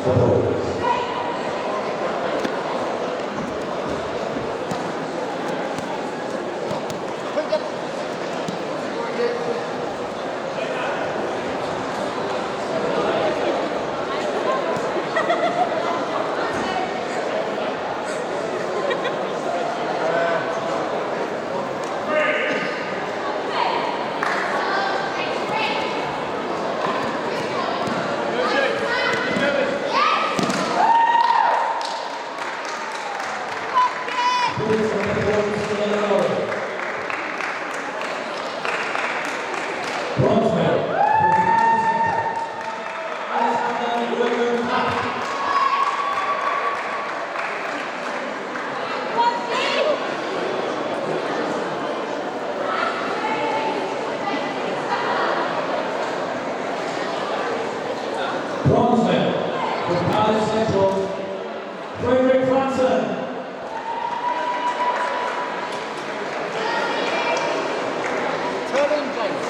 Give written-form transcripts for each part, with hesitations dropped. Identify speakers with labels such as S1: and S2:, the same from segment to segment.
S1: the boys. Please from the boys to the lower. Bronze medal for Palace Central, Alexander William Papp. Bronze medal for Palace Central, Frederick Franson.
S2: Turn in, James.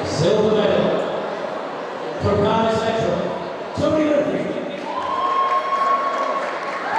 S1: Silver